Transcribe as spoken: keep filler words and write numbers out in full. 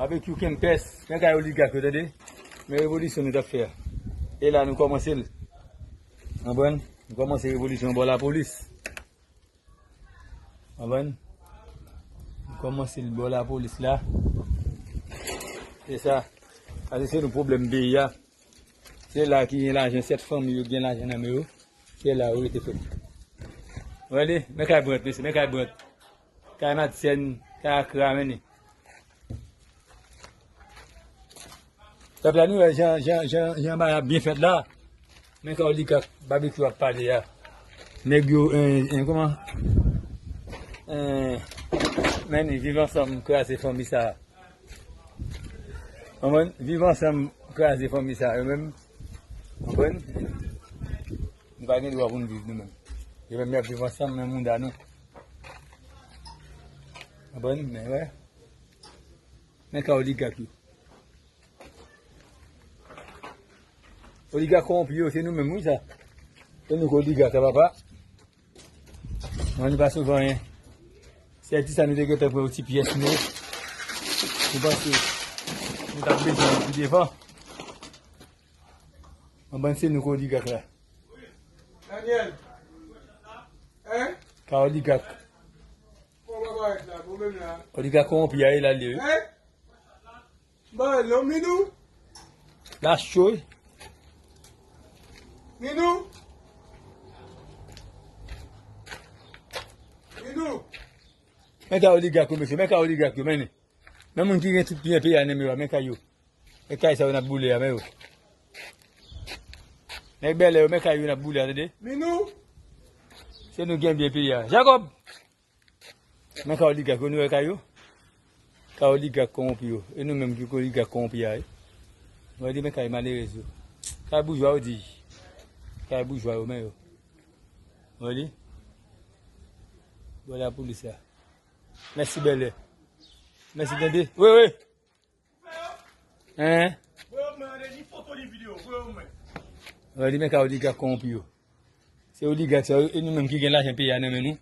Babekyou Kempès, men kay oligak yo, tande. Men revolisyon nou t ap fè a. E la nou kòmanse l. Konprann? Nou kòmanse revolisyon bò lapolis. Konprann? Nou kòmanse l bò lapolis la. Se sa. Sa se, se nou pwoblèm peyi a. Se la ki gen lajan, sèt fanmi yo gen lajan nan men yo. Se la yo rete fèt. Wè li, men kay Brant, mesye, men kay Brant. Kay Madsen, kay Akra, men li. Pèp la, nou wè jan, jan, jan, jan bagay ap byen fèt la. Men kay oligak Babekyou ap pale a. Nèg yo, en, en, kòman? En, men li, viv ansanm kraze fanmi sa a. Konprann? Viv ansanm kraze fanmi sa yo menm. Konprann? Nou pa gen dwa pou n viv nou menm. Yo menm y ap viv ansanm, men mouda nou. Konprann? Men wè. Men ka oligak yo. Oligak kòwonpi yo, se nou menm, wi, sa. Se nou ki oligak, sa, papa. Mwen, nou pa sove anyen. Se di sa nou te gentan pran yon ti pyès, nou. Nou panse nou t ap bezwen yon pi devan. Anbann se nou ki oligak la. Daniel. Hein? Ka oligak. Kòman w ap parèt la, bon menm la? Oligak kòwonpi a, e la l ye, wi. Hein? Ba non, Minou. Lach cho, wi. Minou. Minou. Men ka oligak yo, mesye, men ka oligak yo, men. Men moun ki gen tout byen peyi a nan men yo a, men kay yo. Men kay sa yo n ap boule a, men yo. Nèg bèlè yo, men kay yo n ap boule a, tande. Minou. Se nou gen byen peyi a. Jakòb! Men ka oligak yo, nou wè kay yo? Ka oligak kòwonpi yo. E nou menm ki oligak kòwonpi a, wi. Wè li, men kay malerèz yo. Kay boujwa yo di. Kay boujwa yo, men yo. Wè li. Bò lapolis la. Mèsi, bèlè. Mèsi, tande. Wi, wi. Hein? Wè li, men ka oligak kòwonpi yo. Se oligak sa yo, e nou menm ki gen lajan peyi a nan men nou.